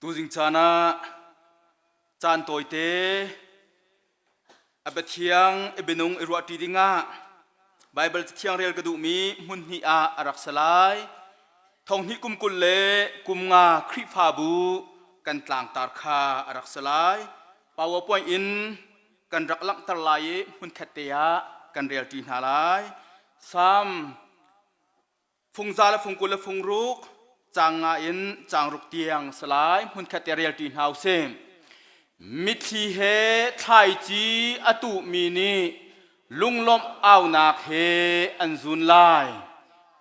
Tuzing caan ah caan tawite a biathiang i bianung i ruahṭi dingah Baibal cathiang rel ka duhmi hmun hnih ah a rak si lai. Thonghnih kum 20 le kum nga Khrihfabu kan tlangtar kha a rak si lai. PowerPoint in kan rak langhter lai i hmunkhat te ah kan relṭi hna lai. Salm Fungza le fungkul le fungruk caang nga in caang ruk tiang salai hmunkhat te relṭi hna usih. Mitthli he thlaici a tuhmi nih lunglawmh aunak he an zun lai.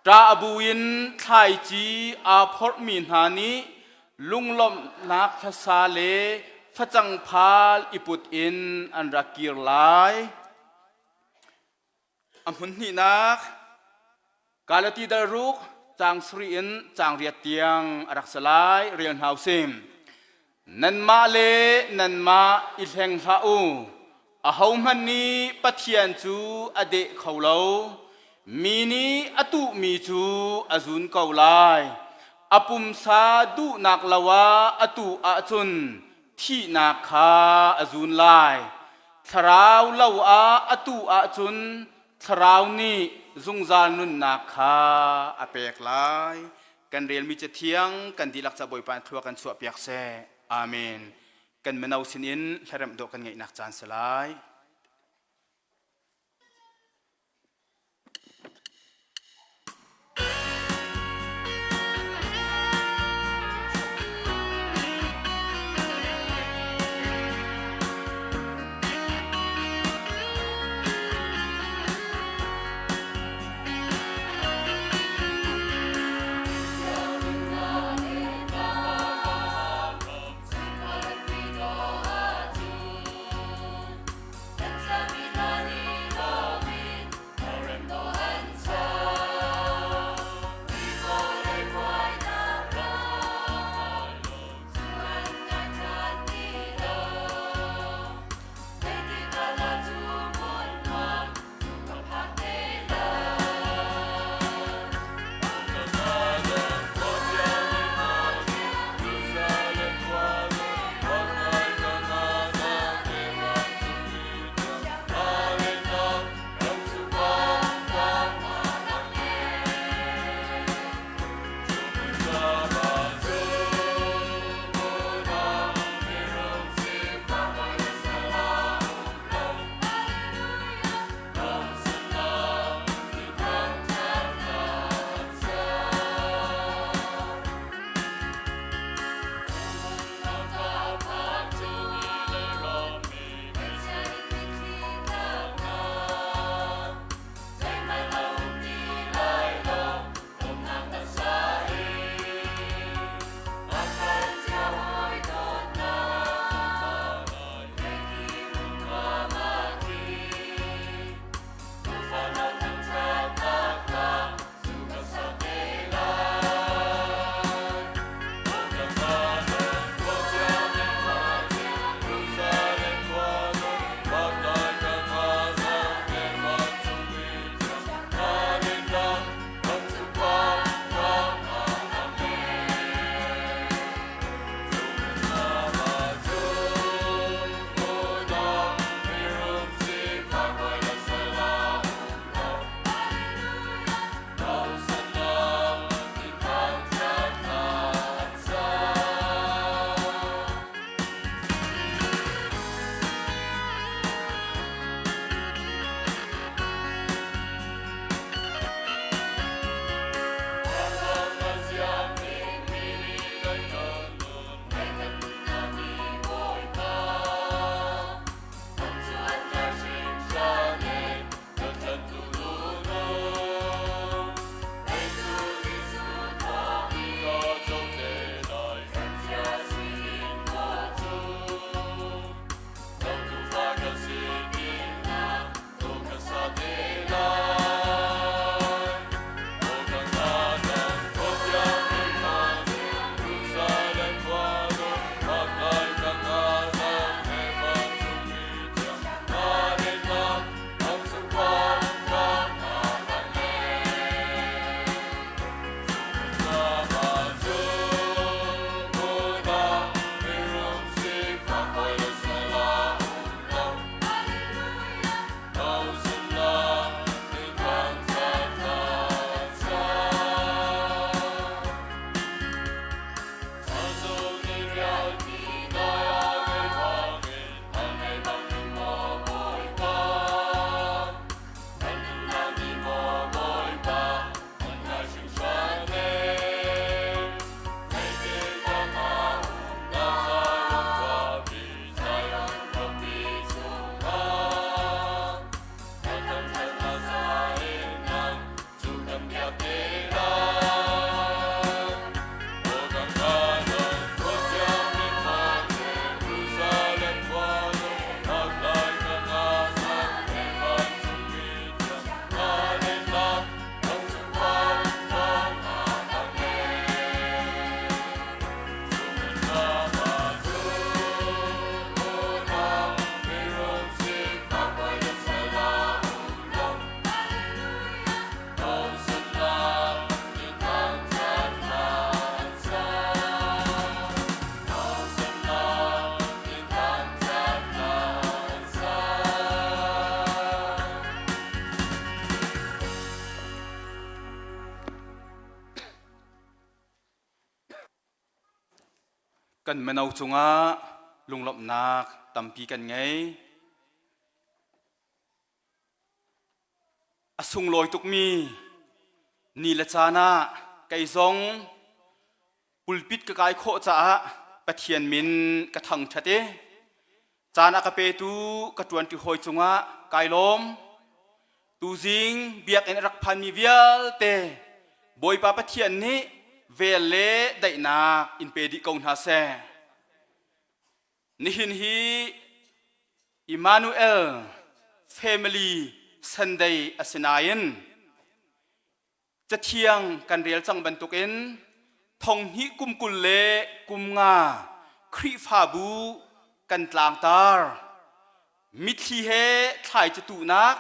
Ṭah bu in thlaici aa phorhmi hna nih lunglawmhnak hlasa le facang phal i put in an rak kir lai. A hmun hnihnak Galati dal ruk caang sarih in caang riat tiang a rak si lai rel hna usih. Nanmah le nanmah i hleng hlah u. Ahohmanh nih Pathian cu a deh kho lo. Mi nih a tuhmi cu a zun ko lai. A pumsa duhnak lo ah a tuh ahcun thihnak kha a zun lai. Thlarau lo ah a tuh ahcun thlarau nih zungzal nunnak kha a pek lai. Kan relmi cathiang kan dihlak ca Bawipa in thlua kan chuahpiak seh. Amen. Kan mino sinin hlaremh dawh kan ngeihnak caan si lai. Kan mino cungah lunglawmhnak tampi kan ngei. A sunglawi tukmi ni le caan ah kei zong pulpit ka kai khawh caah Pathian min ka thangṭhat i caan a ka petu ka ṭuanṭi hawi cungah kai lawm. Tuzing biakinn a rak phanmi vialte Bawipa Pathian nih vel le daihnak in pe dih ko hna seh. Nihin hi Emmanuel Family Sunday a si nain Cathiang kan rel cang bantukin thonghnih kum 20 le kum nga Khrihfabu kan tlangtar. Mitthli he thlai cu tuhnak,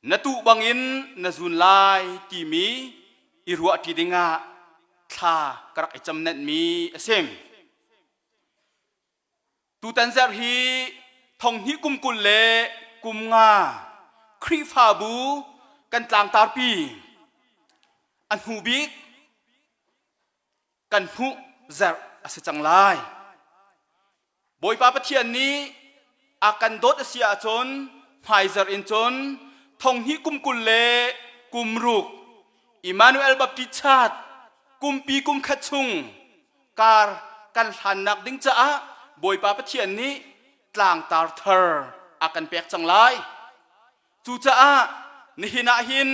na tuh bangin na zun lai timi i ruahṭi dingah thla ka rak i camnenhmi a si. Tutan zarh hi thonghnih kum 20 le kum nga Khrihfabu kan tlangtarpi a hnu bik kan hmuh zarh a si cang lai. Bawipa Pathian nih a kan dawt a si ahcun hmaizarh in cun thonghnih kum 20 le kum ruk Emmanuel Baptist Church kumpi kum khat chung kar kan hlannak ding caah Bawipa Pathian nih tlangtar thar a kan pek cang lai. Cucaah nihin ah hin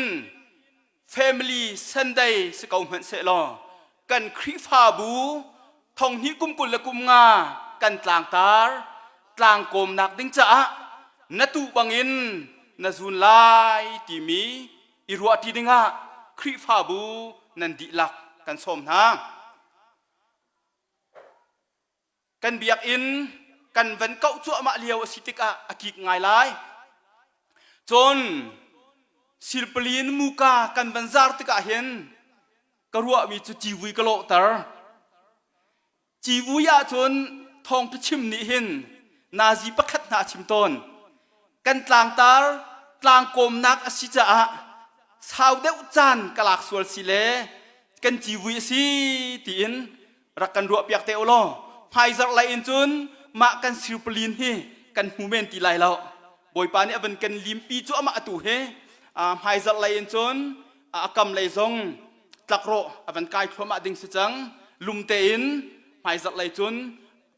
family Sunday si ko hmanh sehlaw kan Khrihfabu thonghnih kum 20 le kum nga kan tlangtar tlangkawmnak ding caah na tuh bangin na zun lai timi i ruahṭi dingah Khrihfabu nan dihlak kan sawm hna. Kan biakinn kan van kauh cuahmah lio a si tikah a kik ngai lai. Cun silpalin muka kan van zar tikah hin ka ruahmi cu civui ka lawhter. Civui ahcun thawngṭha chim nih hin nazi pakhat hna a chim tawn. Kan tlangtar tlangkawmnak a si caah sau deuh caan ka lak sual si le kan civui a si tiin rak kan ruahpiak te u law hmaizarh lei in cun mah kan sirpalin hi kan hmu men ti lai lo. Bawipa nih a van kan limpi cu amah atu hi hmaizarh lei in cun a kam lei zong tlakrawh a van kai thluahmah ding si cang. Lum tein hmaizarh lei cun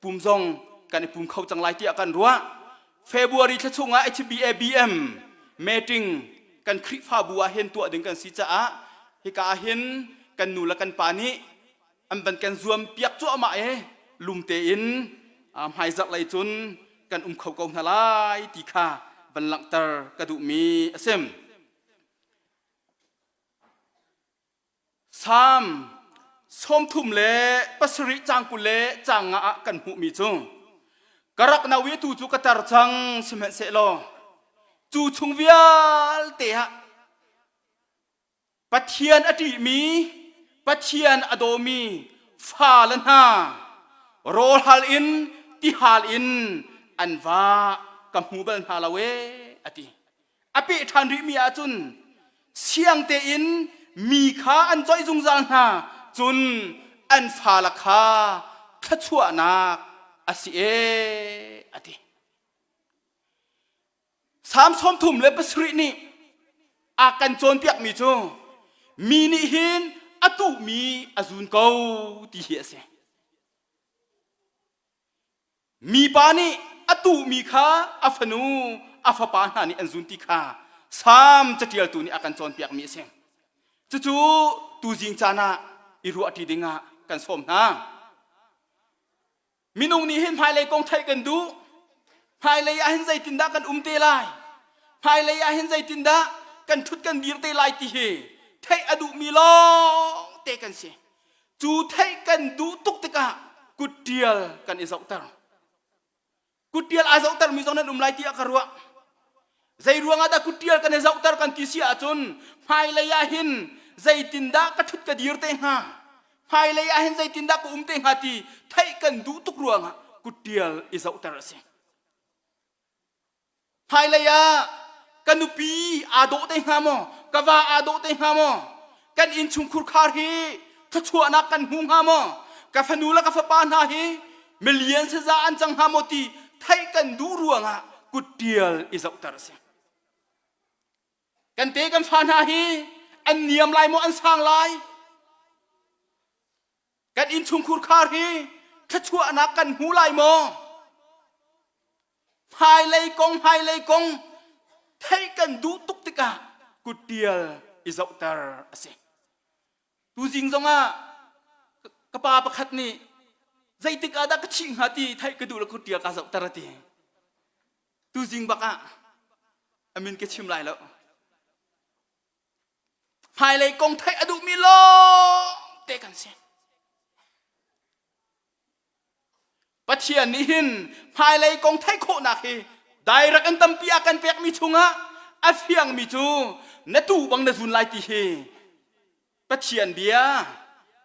pum zong kan i pum kho cang lai tiah kan ruah. February thla chungah HBABM meeting kan Khrihfabu ah hin tuah ding kan si caah hika ah hin kan nu le kan pa nih an van kan zuam piak cuahmah i lum tein hmaizarh lei cun kan um kho ko hna lai ti kha van langhter ka duhmi a si. Salm 37 caang 20 le caang nga ah kan hmuhmi cu ka rak no i tu cu ka tar cang sihmanhsehlaw cu chung vialte ah Pathian a ṭihmi, Pathian a dawmi fale hna rawlhal in tihal in an va ka hmu bal hna lo ee a ti. A peh ṭhan rihmi ahcun siang tein mi kha an coih zungzal hna cun an fale kha thluachuahnak a si ee a ti. Salm 37 nih a kan cawnpiakmi cu mi nih hin a tuhmi a zun ko ti hi a si. Mipa nih a tuhmi kha a fanu a fapa hna nih an zun ti kha Salm caṭialtu nih a kan cawnpiakmi a si. Cucu tuzing caan ah i ruahṭi dingah kan sawm hna. Minung nih hin hmailei kong theih kan duh. Hmailei ah hin zeitindah kan um te lai? Hmailei ah hin zeitindah kan ṭhut kan dir te lai ti hi theih a duhmi lawng te kan si. Cu theih kan duh tuk tikah kutṭial kan i zohter. Kutṭial aa zohtermi zong nan um lai tiah ka ruah. Zei ruangah dah kutṭial kan i zohter kan ti si ahcun hmailei ah hin zeitindah ka ṭhut ka dir te hnga? Hmailei ah hin zeitindah ka um te hnga ti theih kan duh tuk ruangah kutṭial i zohter a si. Hmailei ah ka nupi aa dawh te hnga maw? Ka va aa dawh te hnga maw? Kan innchungkhur khar hi thluachuahnak kan hmu hnga maw? Ka fanu le ka fapa hna hi milian saza an cang hnga maw ti theih kan duh ruangah kuttial i zohter a si. Kan te kan fa hna hi an niam lai maw an sang lai? Kan innchungkhur khar hi thluachuahnak kan hmu lai maw? Hmailei kong hmailei kong theih kan duh tuk tikah kuttial i zohter a si. Tuzing zongah ka pa pakhat nih zeitik ah dah ka thih hnga ti theih ka duh le kuttial ka zohter a ti. Tuzing bak ah a min ka chim lai lo. Hmailei kong theih a duhmi lawng te kan si. Pathian nih hin hmailei kong theih khawhnak hi direct in tampi a kan pekmi chungah a fiangmi cu na tu bang na zun lai ti hi Pathian bia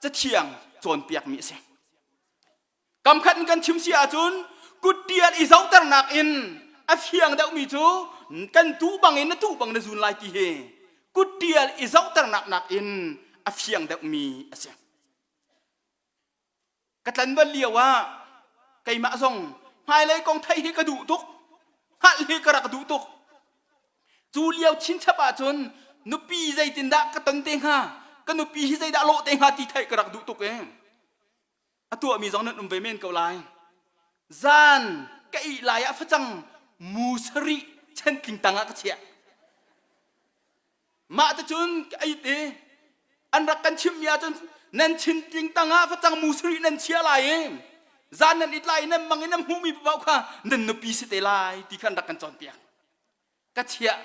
cathiang cawnpiakmi a si. Kamkhat in kan chim si ahcun kuttial i zohternak in a fiang deuhmi cu kan tu bang in na tu bang na zun lai ti hi kuttial i zohternak nakin a fiang deuhmi a si. Ka tlanval lio ah keimah zong hmailei kong theih hi ka duh tuk. Hngalh hi ka rak duh tuk. Cu lio chinchap ahcun nupi zeitindah ka ton te hnga, ka nupi hi zeidah lawh te hnga ti theih ka rak duh tuk ee. A tuahmi zong nan um ve men ko lai. Zan ka ih lai ah facang mu sarih chantling tang ah ka chiah. Mah ticun ka it i an rak kan chimhmi ahcun nan chintling tangah facang mu sarih nan chia lai i zan nan it lai i nan mang i nan hmuhmi paoh kha nan nupi si te lai ti kha an rak kan cawnpiak. Ka chiah.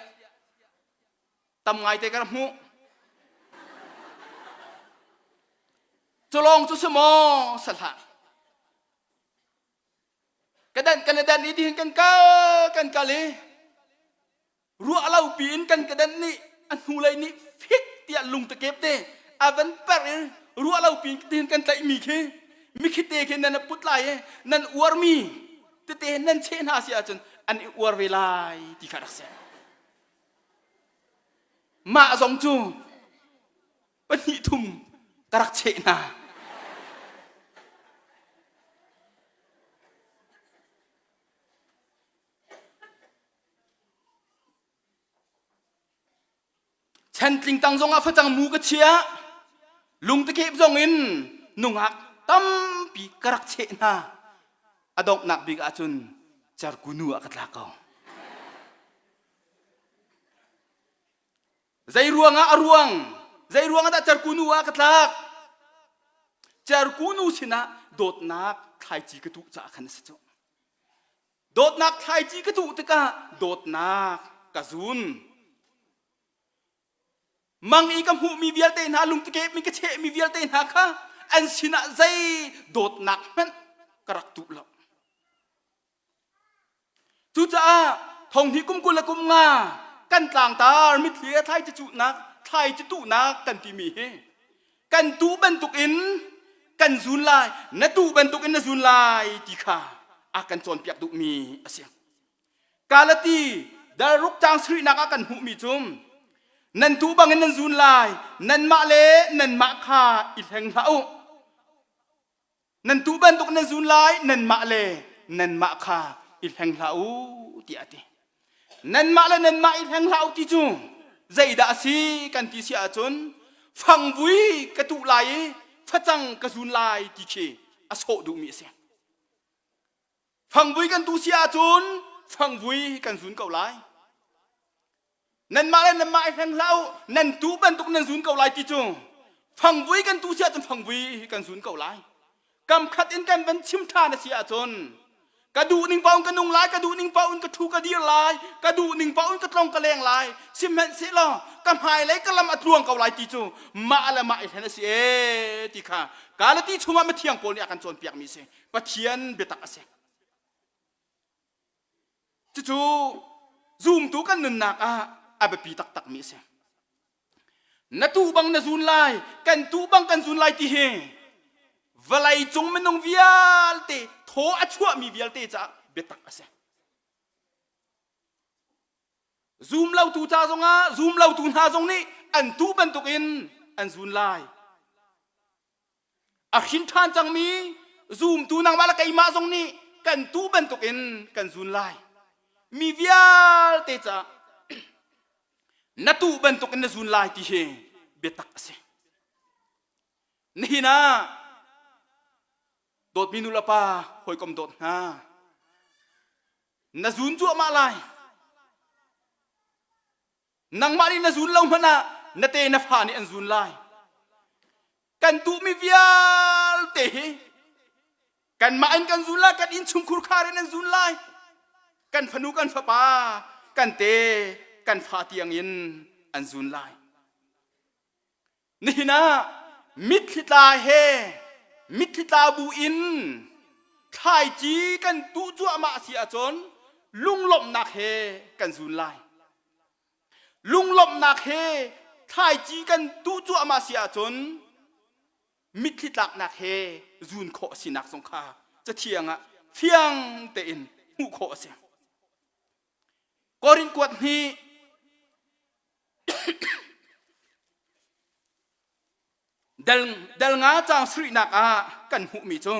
Tam ngaite ka rak hmuh. Culawng cu si maw sa hlah. Ka dan kan i dan i tihin kan kal kan kal i ruah lo piin kan kedan nih a hnulei nih fik tiah lungtakep te a van per i ruah lo piin tin kan tlaihmi khi mikhi te khi nan put lai i nan uarmi tete nan cheh hna si ahcun an i uar ve lai ti kha rak si mah zong cu pahnih thum ka rak cheh hna Chantling tang zongah facang mu ka chia. Lungtakep zong in nungak tampi ka rak cheh hna. A donghnak bik ahcun cerkunu ah ka tla ko. Zei ruangah a ruang? Zei ruangah dah cerkunu ah ka tlak? Cerkunu sinah dawtnak thlaici ka tuh caah khan a si cu. Dawtnak thlaici ka tuh tikah dawtnak ka zun. Mang i ka hmuhmi vialte hna lungtikep mi ka chehmi vialte hna kha an sinah zei dawtnak hmanh ka rak tuh lo. Cucaah thonghnih kum 20 le kum nga kan tlangtar mitthli he thlaici cuhnak thlaici tuhnak kan timi hi kan tuh bantukin kan zun lai na tuh bantukin na zun lai ti kha a kan cawnpiak duhmi a si Galati daruk cang sarihnak ah kan hmuhmi cu nan tuh bangin nan zun lai nanmah le nanmah kha i hleng hlah u Nan tuh bantuk nan zun lai, nanmah le nanmah kha i hleng hlah u tiah a ti. Nanmah le nanmah i hleng hlah u ti cu zeidah a si kan ti si ahcun fangvui ka tuh lai i facang ka zun lai ti khi a sawh duhmi a si. Fangvui kan tuh si ahcun fangvui kan zun ko lai. Nanmah le nanmah i hleng hlah u, nan tuh bantuk nan zun ko lai ti cu fangvui kan tuh si ahcun fangvui kan zun ko lai. Kam khat in kan van chim ṭhan a si ahcun ka duh ning paoh in ka nung lai, ka duh ning paoh in ka ṭhu ka dir lai, ka duh ning paoh in ka tlong ka leng lai, sihmanhsehlaw ka hmailei ka lam a tluang ko lai ti cu mah le mah i hlen a si ee ti kha Galati chungah mithiang Paul nih a kan cawnpiakmi a si. Pathian biatak a si. Cucu zumtu kan nunnak ah a biapi taktakmi a si. Na tuh bang na zun lai, kan tuh bang kan zun lai ti hi vawlei cung minung vialte thaw a chuahmi vialte caah biatak a si. Zum lotu ca zongah zum lotu hna zong nih an tuh bantukin an zun lai. A hrin ṭhan cangmi zumtu nangmah le keimah zong nih kan tuh bantukin kan zun lai. Mi vialte caah na tuh bantukin na zun lai ti hi biatak a si. Nihin ah dawtmi nu le pa hawikom dawt hna na zun cuahmah lai. Nangmah nih na zun lo hmanh ah na te na fa nih an zun lai. Kan duhmi vialte hi kanmah in kan zun lai, kan innchungkhur khar in an zun lai. Kan fanu kan fapa, kan te kan fa tiang in an zun lai. Nihin ah mitthli tla he mitthli tla bu in thlaici kan tuh cuahmah si ahcun lunglawmhnak he kan zun lai. Lunglawmhnak he thlaici kan tuh cuahmah si ahcun mitthli tlaknak he zun khawh a sinak zong kha cathiang ah fiang tein hmuh khawh a si. Korin kuat hnih Del, del nga caang sarihnak ah kan hmuhmi cu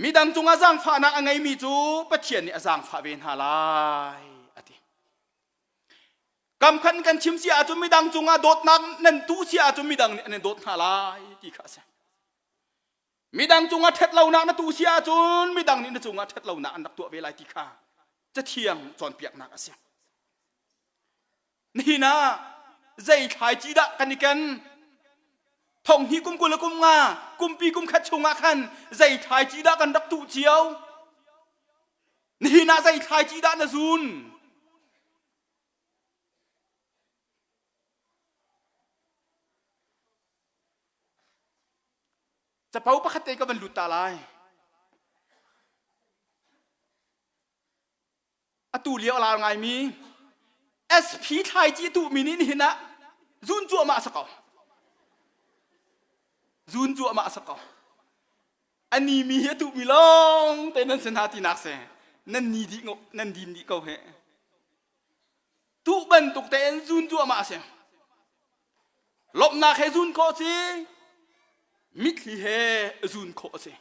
midang cungah zaangfahnak a ngeimi cu Pathian nih a zaangfah ve hna lai a ti. Kamkhat kan chim si ahcun midang cungah dawtnak nan tuh si ahcun midang nih an in dawt hna lai ti kha a si. Midang cungah ṭhatlonak na tuh si ahcun midang nih na cungah ṭhatlonak an rak tuah ve lai ti kha cathiang cawnpiaknak a si. Nihin ah zei thlaici dah kan i ken? Thong hnih kum 20 le kum nga kumpi kum khat chungah khan zei thlaici dah kan rak tuh cio? Nihin ah zei thlaici dah na zun? Capo pakhat te ka van lut ta lai. Atu lio a lar ngaimi SP thlaici tuhmi nih nihin ah zun cuahmah a si ko. Zun cuahmah a si ko. Ani mi hi a tuhmi lawng te nan si hna tinak si. Nan ni dih nan din dih ko he. Tuh bantuk tein zun cuahmah a si. Lawmhnak he zun khawh a si. Mitthli he zun khawh a si.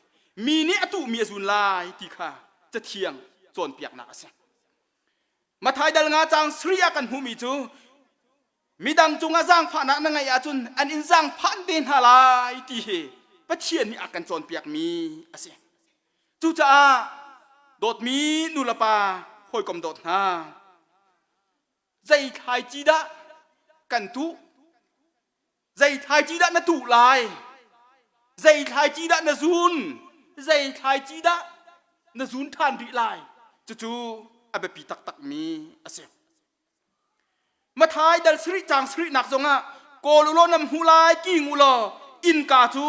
Mi nih a tuhmi a zun lai ti kha cathiang cawnpiaknak a si. Mathai dal nga caang sarih ah kan hmuhmi cu midang cungah zaangfahnak na ngeih ahcun an in zaangfah te hna lai ti hi Pathian nih a kan cawnpiakmi a si. Cucaah dawtmi nulepa hawikom dawt hna zei thlaici dah kan tuh zei thlaici dah na tuh lai zei thlaici dah na zun zei thlaici dah na zun ṭhan rih lai cucu a biapi taktakmi a si Mathai dal sarih caang sarihnak zongah kawl u law nan hmu lai king u law innka cu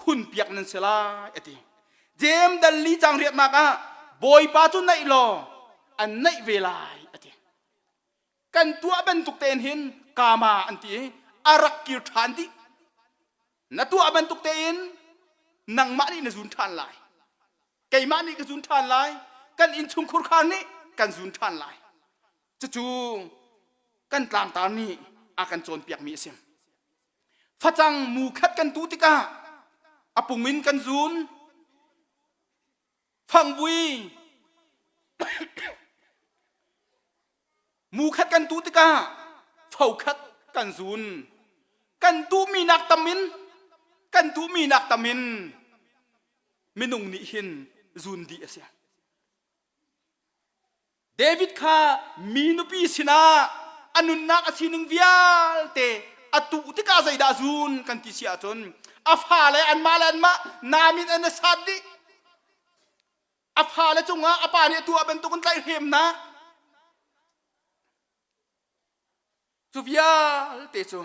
hun piak nan si lai a ti. Jeim dal li caang riatnak ah Bawipa cu naih law an naih ve lai a ti. Kan tuah bantuk tein hin kama an ti i a rak kir ṭhan dih. Na tuah bantuk tein nangmah nih na zun ṭhan lai. Keimah nih ka zun ṭhan lai. Kan innchungkhur khar nih kan zun ṭhan lai. Cucu kan tlangtar nih a kan cawnpiakmi a si. Facang mu khat kan tuh tikah a pung in kan zun. Fangvui mu khat kan tuh tikah fo khat kan zun. Kan tuhmi nak tam in kan tuhmi nak tam in minung nih hin zun dih a si. David kha mi nupi sinah a nunnak a sining vialte a tuh tikah zeidah zun kan ti si ahcun a fale anmah le anmah namin an i sat dih. A fale cungah a pa nih a tuah bantukin tlaihhremnak cu vialte cu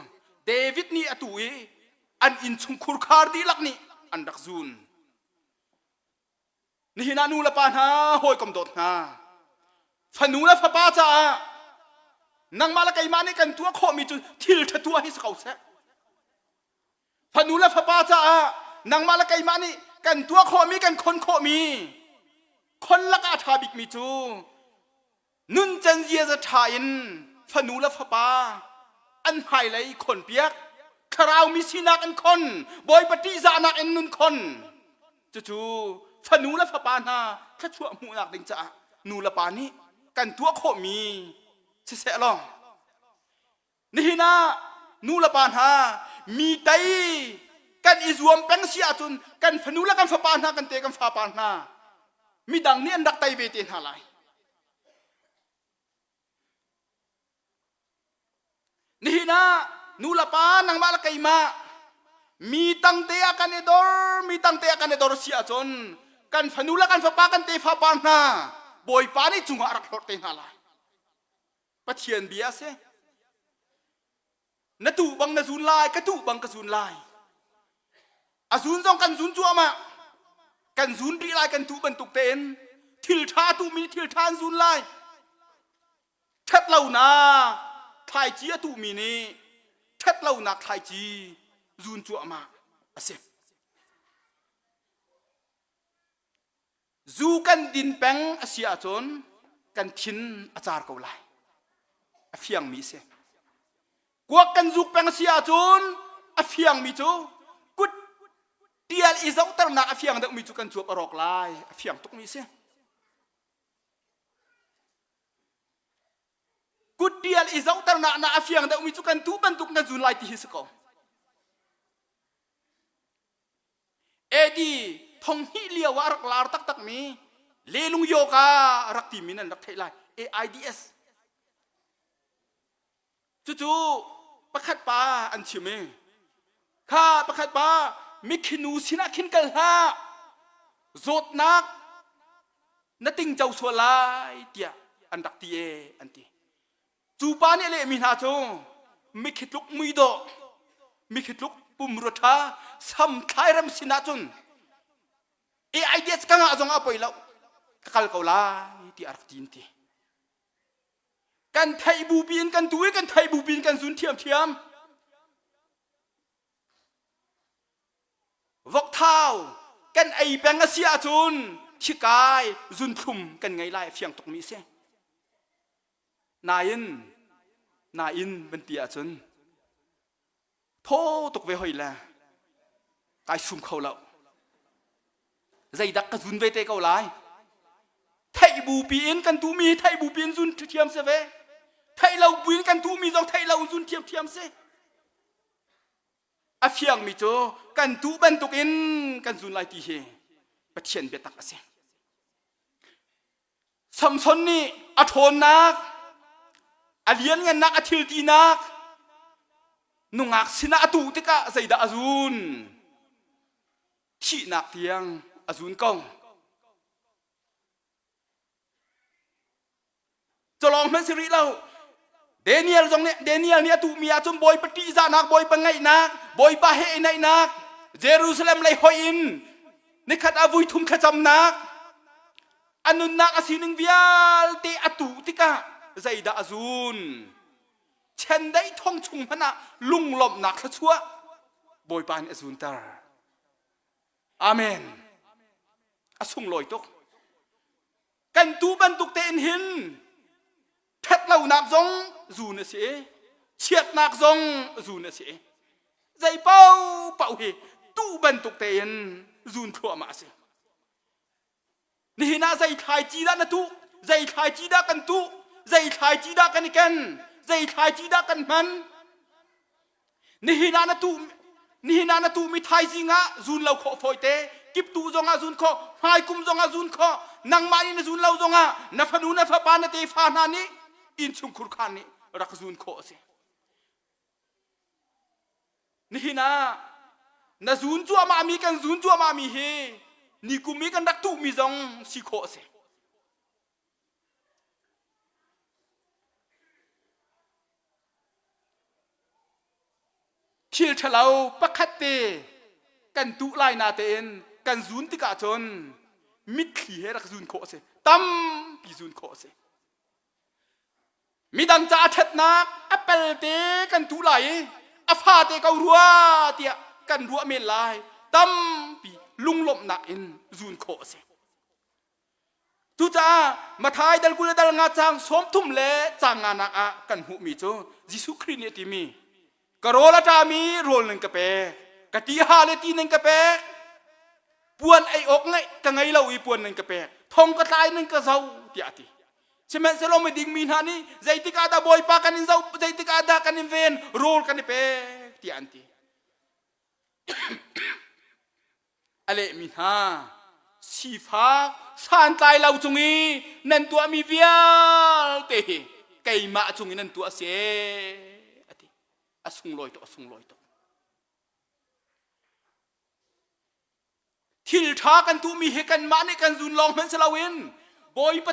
David nih a tu i an innchungkhur khar dihlak nih an rak zun. Nihin ah nu le pa hna hawikom dawt hna fanu le fapa caah nangmah le keimah nih kan tuah khawhmi cu thil ṭha tuah hi si ko seh. Fanu le fapa caah nangmah le keimah nih kan tuah khawhmi kan khon khawhmi khon lakah a ṭha bikmi cu Nuncan ziaza ṭha in fanu le fapa an hmailei khonpiak. Thlarau mi sinak in khon, Bawipa ṭihzahnak in nun khon. Cucu fanu le fapa hna thluachuah hmuhnak ding caah nu le pa nih kan tuah khawhmi siseh law nihin ah nu le pa hna mi tei kan i zuam peng si ahcun kan fanu le kan fapa hna kan te kan fapa hna midang nih an rak tei ve te hna lai. Nihin ah nu le pa nangmah le keimah mi tangte ah kan i dor mi tangte ah kan i dor si ahcun kan fanu le kan fapa kan tefa pa hna Bawipa nih cungah a rak hlorh te hna lai. Pathian bia a si. Na tuh bang na zun lai, ka tuh bang ka zun lai. A zun zong kan zun cuahmah. Kan zun rih lai kan tuh bantuk tein thil ṭha tuhmi thil ṭha an zun lai. Ṭhatlonak thlaici a tuhmi nih ṭhatlonak thlaici zun cuahmah a si. Zu kan din peng a si ahcun kan thin a car ko lai. A fiangmi a si. Kuak kan zuk peng a si ahcun a fiangmi cu kut tial i zohternak a fiang deuhmi cu kan cuap a rawk lai. A fiang tukmi a si. Kuttial i zohternak na a fiang deuhmi cu kan tu bantuk na zun lai ti hi si ko. AD thonghnih lio ah rak lar taktakmi lelung yoga rak timi nan rak theih lai AIDS. Cucu pakhat pa an chim i kha pakhat pa mikhinu sinah khin kal hlah zawtnak na tingco sual lai tiah an rak ti e an ti. Cu pa nih a lehmi hna cu mikhi tluk muidawh mikhi tluk pumrua ṭha samthlai rem sinah cun AIDS ka ngah zong ah poi lo ka kal ko lai ti a rak ti an ti. Kan theih bupi in kan tu i kan theih bupi in kan zun thiamthiam. Vokthau kan ei peng a si ahcun thikai zunthlum kan ngei lai a fiang tukmi a si. Nain nain van ti ahcun thaw tuk ve hoi le kai sum kho lo. Zeidak ka zun ve te ko lai. Theih bupi in kan tuhmi theih bupi in zun thiam si ve. Theih lo buin kan tuhmi zong theih lo zun thiam thiam si. A fiangmi cu kan tuh bantukin kan zun lai ti hi Pathian biatak a si. Samson nih a ṭhawnnak, a lianngannak, a thiltinak nungak sinah a tuh tikah zeidah a zun? Thihnak tiang a zun ko. Culawng hmanh si rih lo. Daniel zong nih Daniel nih a tuhmi ahcun Bawipa ṭihzahnak, Bawipa ngaihnak, Bawipa he i naihnak, Jerusalem lei hoih in nikhat ah vui thum thlacamnak, a nunnak a sining vialte a tuh tikah zeidah a zun? Chiandeih thong chung hmanh ah lunglawmhnak thluachuah Bawipa nih a zunter. Amen. A sunglawi tuk. Kan tu bantuk tein hin ṭhatlonak zong zun a si i chiatnak zong zun a si i zei paohpaoh hi tuh bantuk tein zun thluahmah a si. Nihin ah zei thlaici dah na tuh? Zei thlaici dah kan tuh? Zei thlaici dah kan i ken? Zei thlaici dah kan hman? Nihin ah na tuh nihin ah na tuhmi thaizing ah zun lo khawh fawite kiptuh zong ah zun khawh hmaikum zong ah zun khawh nangmah nih na zun lo zong ah na fanu na fapa na tefa hna nih innchungkhur khaan nih rak zun khawh a si nihin ah na zun cuahmah mi kan zun cuahmah mi hi nikum i kan rak tuhmi zong si khawh a si Thil ṭhalo pakhat te kan tuh lai natein kan zun tikah cun mitthli he rak zun khawh a si. Tampi zun khawh a si. Midang caah ṭhatnak a pelte kan tuh lai i a fate ko rua tiah kan ruah men lai. Tampi lunglawmhnak in zun khawh a si. Cucaah Matthai dal 20 le dal nga caang 30 le caang nganak ah kan hmuhmi cu Jesuh Khrih nih a timi. Ka rawl a ṭami rawl nan ka pek, ka ti ha le ti nan ka pek, puan ei awk ngeih ka ngei lo i puan nan ka pek, thong ka tlai nan ka zoh tiah a ti. Sihmanhsehlaw miding mi hna nih zeitik ah dah Bawipa kan in zoh, zeitik ah dah kan in ven, rawl kan i pek tiah an ti. A lehmi hna sifak santlai lo cung i nan tuahmi vialte hi keimah cung i nan tuah si a ti. A sunglawi tuk, a sunglawi tuk. Thil ṭha kan tuhmi hi kanmah nih kan zun lawng hmanh si loin Bawipa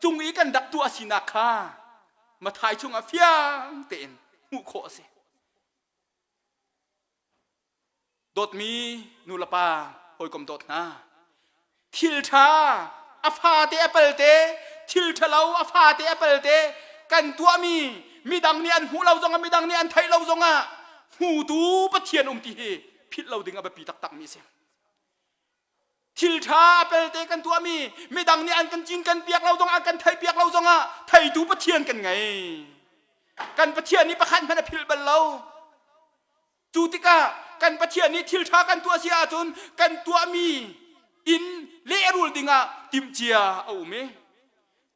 cung i kan rak tuah sinak kha Mathai chungah fiang tein hmuh khawh a si. Dawtmi nulepa hawikom dawt hna, thil ṭha a fate a palte, thil ṭhalo a fate a palte kan tuahmi midang nih an hmuh lo zongah midang nih an theih lo zongah hmutu Pathian um ti hi philh lo ding a biapi taktakmi a si. Thil ṭha a pelte kan tuahmi midang nih an kan cin kan piak lo zongah an kan theih piak lo zongah theitu Pathian kan ngei. Kan Pathian nih pakhat hmanh a philh bal lo. Cu tikah kan Pathian nih thil ṭha kan tuah si ahcun kan tuahmi in lehrul dingah timhcia a um i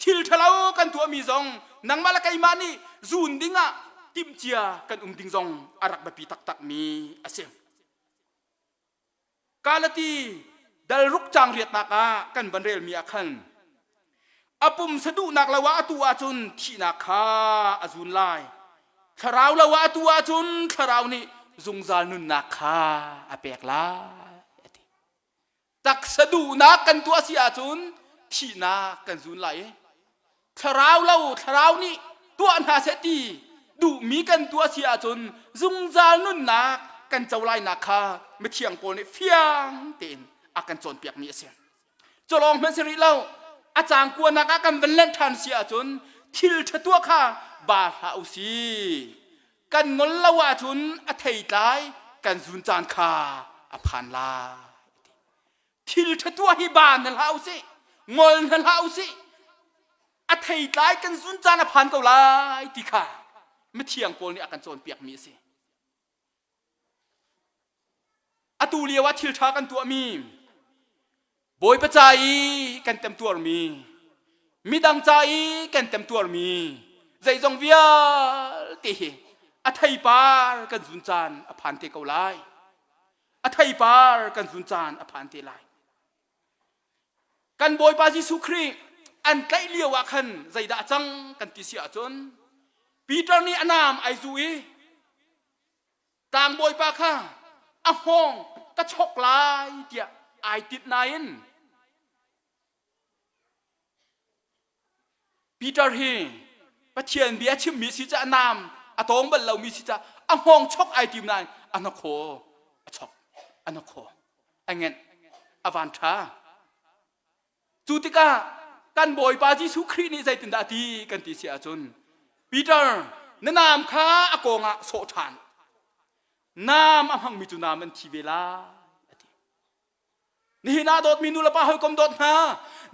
thil ṭhalo kan tuahmi zong nangmah le keimah nih zun dingah timhcia kan um ding zong a rak biapi taktakmi a si. Galati dal ruk cang riatnak ah kan van relmi ah khan a pumsa duhnak lo ah atu ahcun thihnak kha a zun lai. Thlarau lo ah atu ahcun thlarau nih zungzal nunnak kha a pek lai a ti. Taksa duhnak kan tuah si ahcun thihnak kan zun lai i thlarau lo thlarau nih tuah hna seh ti duhmi kan tuah si ahcun zungzal nunnak kan co lainak kha mithiang Paul nih fiang tein a kan cawnpiakmi a si. Culawng hmanh si rih lo a cang kuanak ah kan van lent ṭhan si ahcun thil ṭha tuah kha ba hlah u si. Kan ngol lo ahcun a theitlai kan zun caan kha a phan lai. Thil ṭha tuah hi ba hna hlah usih, ngol hna hlah usih. A theitlai kan zun caan a phan ko lai ti kha mithiang Paul nih a kan cawnpiakmi a si. Atu lio ah thil ṭha kan tuahmi, Bawipa ca i kan temtuarmi, midang ca i kan temtuarmi, zeizong vialte hi a theipar kan zun caan a phan te ko lai. A theipar kan zun caan a phan te lai. Kan Bawipa Jesuh Khrih an tlaih lio ah khan zeidah a cang kan ti si ahcun Peter nih a naam ai zu i tlangbawipa kha a hngawng ka chok lai tiah ai tit nain Peter hi Pathian bia chimmi si caah naam a tawng bal lomi si caah a hngawng chok ai tim nain a hnakhaw a chok a hnakhaw a ngenh a van ṭha cu tikah kan Bawipa Jesuh Khrih nih zeitindah a ti kan ti si ahcun Peter na naam kha a kawng ah sawh ṭhan naam a hmangmi cu naam an thi ve lai a ti Nihin ah dawtmi nulepa hawikom dawt hna,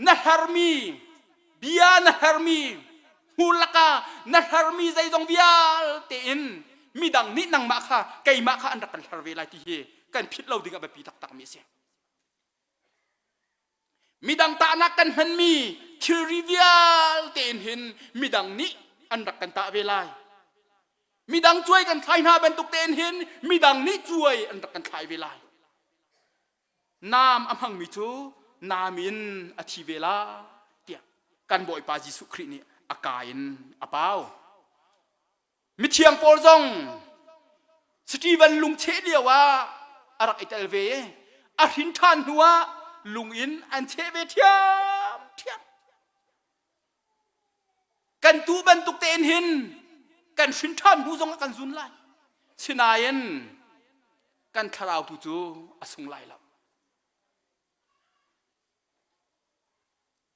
na hermi bia na hermi hmur lakah na hermi zeizong vialte in midang nih nangmah kha keimah kha an rak kan hler ve lai ti hi kan philh lo ding a biapi taktakmi a si. Midang tahnak kan hmanmi thilri vialte in hin midang nih an rak kan tah ve lai. Midang cuai kan thlai hna bantuk tein hin midang nih cuai an rak kan thlai ve lai. Naam a hmangmi cu naam in a thi ve lai tiah kan Bawipa Jesuh Khrih nih a ka in a pau. Mithiang Paul zong Stephen lungcheh lio ah a rak i tel ve i a hrin ṭhan hnu ah lung in an cheh ve ṭhiamṭhiam. Kan tu bantuk tein hin kan hrin ṭhan hnu zong ah kan zun lai. Sinain kan thlarau tu cu a sung lai lo.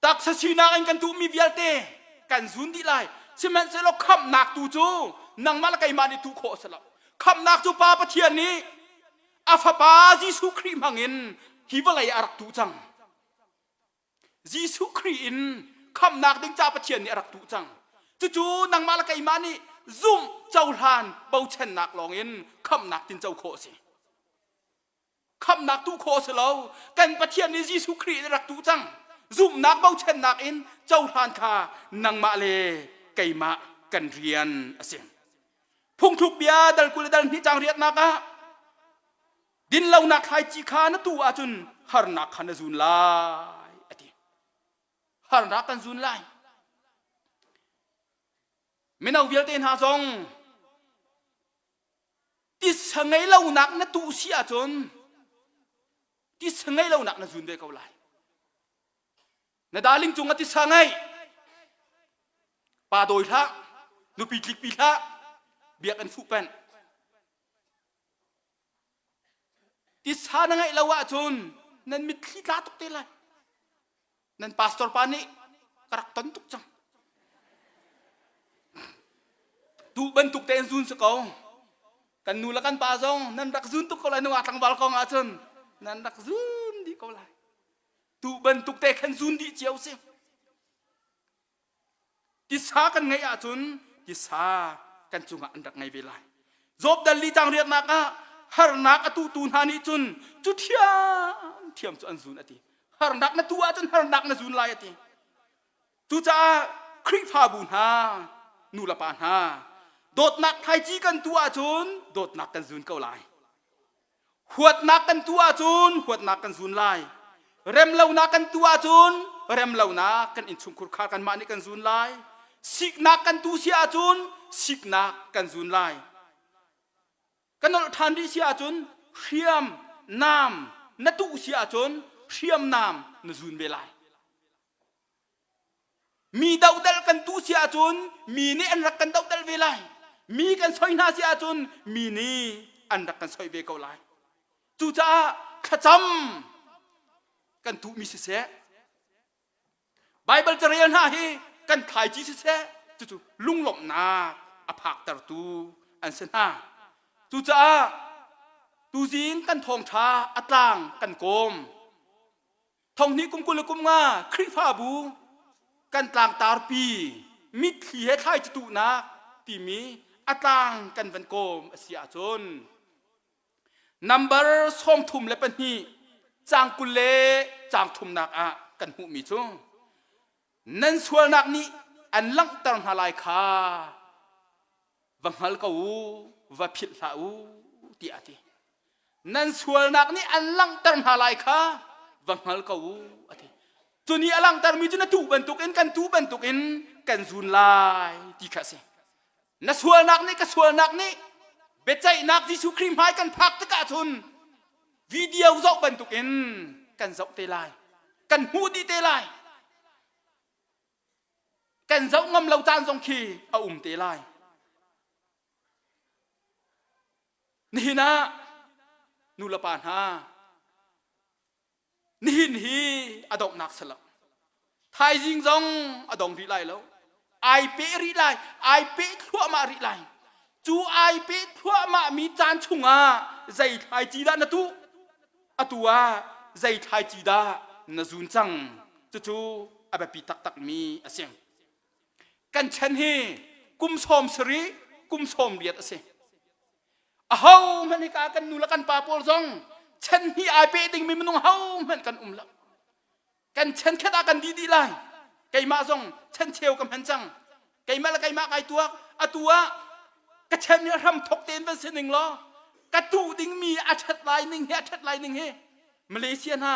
Taksa sinak in kan duhmi vialte kan zun dih lai. Sihmanhsehlaw khamhnak tu cu nangmah le keimah nih tuh khawh a si lo. Khamhnak cu Pa Pathian nih a Fapa Jesuh Khrih hmangin hi vawlei ah a rak tuh cang. Jesuh Khrih in khamhnak ding ca Pathian nih a rak tuh cang. Cucu nangmah le keimah nih zumh cohlan bochannak lawngin khamhnak tinco khawh a si. Khamhnak tuh khawh a si lo. Kan Pathian nih Jesuh Khrih in a rak tuh cang. Zumhnak bochannak in cohlan kha nangmah le keimah kan rian a si. Phungthluk bia dal 20 le dal hnih cang riatnak ah dinlonak thlaici kha na tuh ahcun harnak kha na zun lai a ti. Harnak kan zun lai. Mino vialte hna zong tisa ngei lonak na tuh si ahcun tisa ngei lonak na zun ve ko lai. Na darling cung ah tisa ngei. Pa dawi hlah, nupi tlikpi hlah, biak an fuh peng. Tisa na ngeih lo ahcun nan mitthli tla tuk te lai. Nan pastor pa nih ka rak ton tuk cang. Tu bantuk tein zun si ko. Kan nu le kan pa zong nan rak zun tuk ko lai nungak tlangval kong ahcun nan rak zun dih ko lai. Tu bantuk te khan zun dih cio si. Tisa kan ngeih ahcun tisa kan cungah an rak ngei ve lai. Job dal li cang riatnak ah harnak a tutu hna nih cun cu thiam thiam cu an zun a ti. Harnak na tu ahcun harnak na zun lai a ti. Cucaah Khrihfabu hna, nu le pa hna, dawtnak thlaici kan tu ahcun dawtnak kan zun ko lai. Huatnak kan tuah ahcun huatnak kan zun lai. Remlonak kan tuah ahcun remlonak kan innchungkhur kha kanmah nih kan zun lai. Siknak kan tu si ahcun siknak kan zun lai. Ka nolh ṭhan rih si ahcun hriam nam na tuh si ahcun hriamnam na zun ve lai. Mi dohdalh kan tuh si ahcun mi nih an rak kan dohdalh ve lai. Mi kan soi hna si ahcun mi nih an rak kan soi ve ko lai. Cucaah thlacam kan tuhmi siseh, Baibal carel hna hi kan thlaici siseh, cucu lunglawmhnak a phaktertu an si hna. Cucaah tuzing kan thawngṭha a tlang kan kawm. Thonghnih kum 20 le kum nga Khrihfabu kan tlangtarpi mitthli he thlaici tuhnak timi a tlang kan van kawm a si ahcun number 32 caang 20 le caang thumnak ah kan hmuhmi cu nan sualnak nih an langhter hna lai kha va hngal ko u va philh hlah u tiah a ti nan sualnak nih an langhter hna lai kha va hngal ko u a ti cu nih a langhtermi cu na tuh bantukin kan tuh bantukin kan zun lai ti kha a si na sualnak nih ka sualnak nih biaceihnak Jesuh Khrih hmai kan phak tikah cun video zoh bantukin kan zoh te lai kan hmuh dih te lai Kan zoh ngam lo caan zong khi a um te lai. Nihin ah nu le pa hna nihin hi a donghnak si lo. Thaizing zong a dong rih lai lo. Ai peh rih lai, ai peh thluahmah rih lai. Cu ai peh thluahmah mi caan chungah zei thlaici dah na tuh? Atu ah zei thlaici dah na zun cang? Cucu a biapi taktakmi a si. Kan chan hi kum 70, kum 80 a si. Ahohmanh hika kan nu le kan pa pawl zong chan hnih ai peh dingmi minung hohmanh kan um lo. Kan chan khat ah kan dih dih lai. Keimah zong chan cheu ka hman cang. Keimah le keimah kai tuak. Atu ah ka chan hi hram thok tein van si ning law ka tuh dingmi a ṭhat lai ning hi a ṭhat lai ning hi Malaysia hna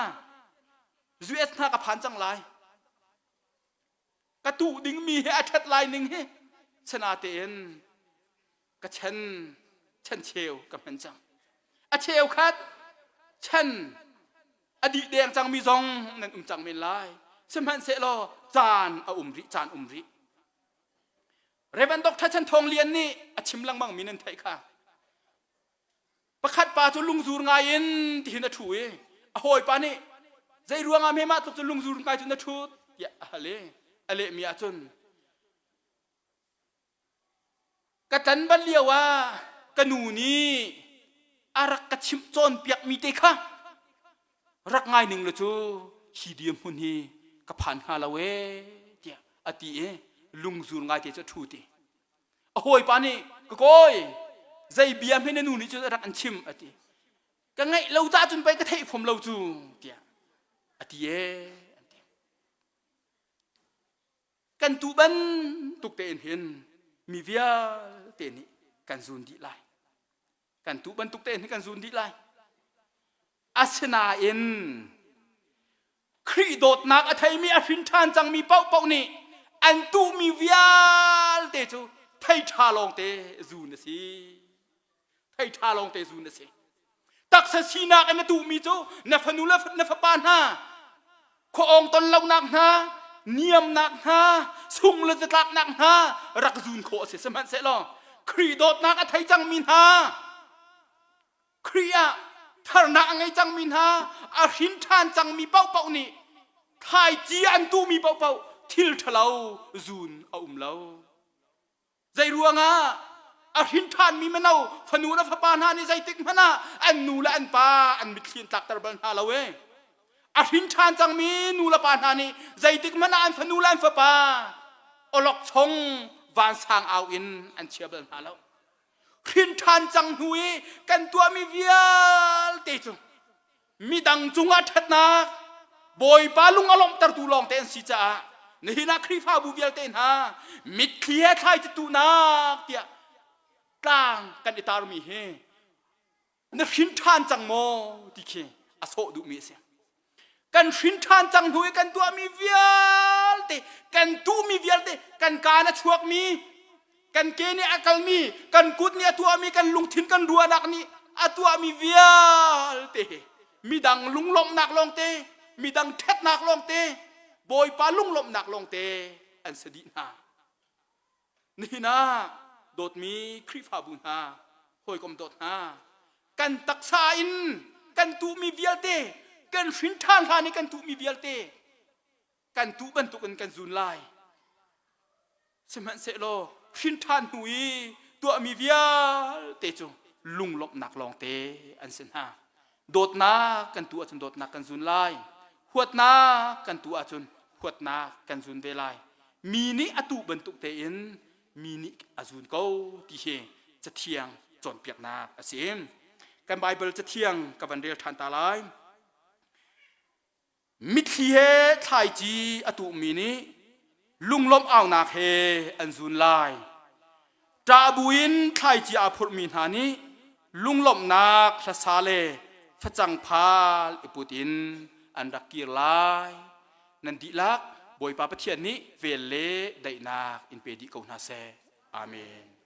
US hna ka phan cang lai. Ka tuh dingmi hi a ṭhat lai ning hi sana tein ka chan chan cheu ka hman cang. A cheu khat chan a dih deng cangmi zong nan um cang men lai. Sihmanhsehlaw caan a um rih, caan um rih. Reverend Dr. Chan Thawng Lian nih a chim lengmang mi nan theih kha. Pakhat pa cu lungzur ngai in tihin a ṭhu i a hawipa nih zei ruangah hme mah tluk cu lungzur ngai cu na ṭhut tiah a hal i a lehmi ahcun ka tlan bal lio ah ka nu nih a rak ka chimh cawnpiakmi te kha rak ngai ning le cu hi dirhmun hi ka phan hnga lo ee tiah a ti i lungzur ngai te cu a ṭhu ti. A hawipa nih ka kawi zei bia hme na nu nih cun a rak an chim a ti. Ka ngaih lo ca cun pei ka theih fom lo cu tiah a ti ee an ti. Kan tu bantuk tein hin mi vialte nih kan zun dih lai. Kan tu bantuk tein hin kan zun dih lai. Asinain Khrih dawtnak a theimi a hrin ṭhan cangmi paohpaoh nih an tuhmi vialte cu thei ṭha lawngte zun a si. Thei ṭha lawngte zun a si. Taksa sinak in na tuhmi cu na fanu le na fapa hna khuaawng ton lonak hna niamnak hna sung le zatlaknak hna rak zun khawh a si. Sihmanhsehlaw Khrih dawtnak a thei cangmi hna Khrih ah tharnak a ngei cangmi hna a hrin ṭhan cangmi paohpaoh nih thlaici an tuhmi paohpaoh thil ṭhalo zun a um lo. Zei ruangah a hrin ṭhanmi mino fanu le fapa hna nih zeitik hmanh ah an nu le an pa an mitthli an tlakter bal hna lo e. A hrin ṭhan cangmi nu le pa hna nih zeitik hmanh ah an fanu le an fapa awlokchong vansang au in an chia bal hna lo. Hrin ṭhan cang hnu i kan tuahmi vialte cu midang cungah ṭhatnak Bawipa lung a lawmhtertu lawngte an si caah nihin ah Khrihfabu vialte hna mitthli he thlaici tuhnak tiah tlang kan i tarmi hi na hrin ṭhan cang maw ti khi a sawh duhmi a si. Kan hrin ṭhan cang hnu i kan tuahmi vialte, kan tuhmi vialte, kan kaan a chuakmi, kan ke nih a kalmi, kan kut nih a tuahmi, kan lungthin kan ruahnak nih a tuahmi vialte hi midang lunglawmhnak lawngte, midang ṭhatnak lawngte, Bawipa lunglawmhnak lawngte an si dih hna. Nihin ah dawtmi Khrihfabu hna, hawikom dawt hna, kan taksa in kan tuhmi vialte, kan hrin ṭhan hlan i kan tuhmi vialte, kan tuh bantukin kan zun lai. Sihmanhsehlaw hrin ṭhan hnu i tuahmi vialte cu lunglawmhnak lawngte an si hna. Dawtnak kan tuh ahcun dawtnak kan zun lai. Huatnak kan tuh ahcun huatnak kan zun ve lai. Mi nih a tuh bantuk tein mi nih a zun ko ti hi Cathiang cawnpiaknak a si. Kan Baibal Cathiang ka van rel ṭhan ta lai. Mitthli he thlaici a tuhmi nih lunglawmh aunak he an zun lai. Ṭah buin thlaici aa phurhmi hna nih lunglawmhnak hlasa le facang phal i put in an rak kir lai. Nan dihlak Bawipa Pathian nih vel le daihnak in pe dih ko hna seh. Amen.